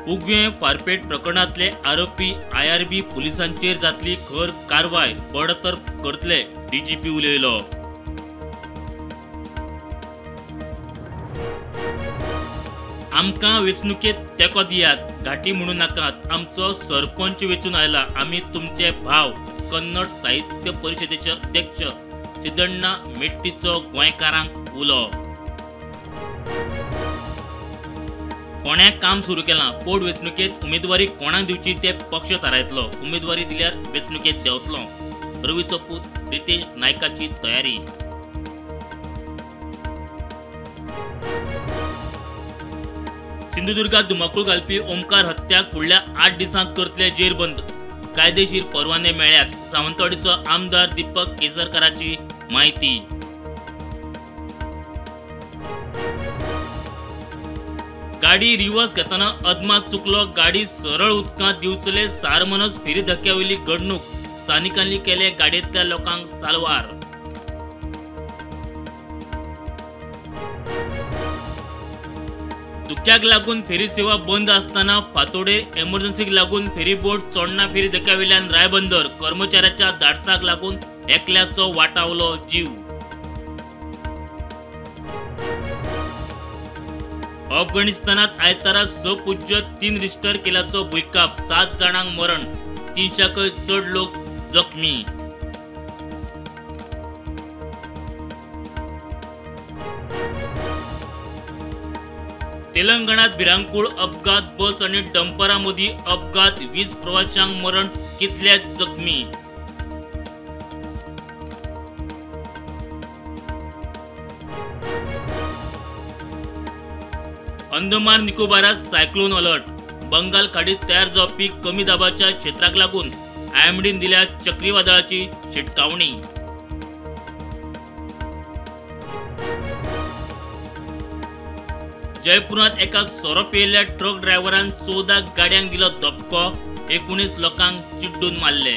उगवें फारपेट प्रकरणांतले आरोपी आयआरबी पुलिसांचेर जातली खर कारवाय, बडतर्फ करतले, डीजीपी उलयलो. आमकां वेंचणुकेत तेंको दियात, घाटी म्हणू नाकात, आमचो सरपंच वेंचून आयला, आमी तुमचे भाव. कन्नड साहित्य परिशदेचे अध्यक्ष सिद्धण्णा मेट्टीचो गोंयकारांक उलो. कोण्याक काम सुरू केलां, पोट वेंचणुकेत उमेदवारी कोणाक दिवची ते पक्ष थारायतलो, उमेदवारी दिल्यार वेंचणुकेत देंवतलो. रवीचो पूत रितेश नायकाची तयारी. सिंधुदुर्गात धुमाकूळ घालपी ओमकार हत्याक फुडल्या 8 दिसांत करतले जेरबंद, कायदेशीर परवाने मेळ्ळ्यात. सावंतवाडीचो आमदार दीपक केसरकराची माहिती. गाडी रिवर्स घेतना अदमास चुकलो, गाडी सरळ उदकांत दिवचले सारमनस फेरी धक्क्यावेली घडणूक, स्थानिकांनी केले गाडयेंतल्या लोकांक साल्वार. धुक्याक लागून फेरी सेवा बंद आसतना फातोडेर एमर्जन्सीक लागून फेरीबोट चोडणा फेरी धक्क्यावेल्यान रायबंदर, कर्मचाऱ्याच्या धाडसाक लागून एकल्याचो वाटावलो जीव. अफगाणिस्तानात आयतारा 6.3 रिश्टर केल्याचो भुंयकांप, 7 जाणांक मरण, 300 चड लोक जखमी. तेलंगणात भिरांकूळ अपघात, बस आनी डंपरा मदीं अपघात, 20 प्रवाशांक मरण, कितलेच जखमी. अंदमान निकोबारात सायक्लोन अलर्ट, बंगाल खाडीत तयार जावपी कमी दाबाच्या क्षेत्राक लागून आयएमडीन दिल्या चक्रीवादळाची शिटकावणी. जयपुरांत एका सोरो पियेल्ल्या ट्रक ड्रायव्हरान 14 गाडयांक दिलो धपको, 19 लोकांक चिड्डून मारले.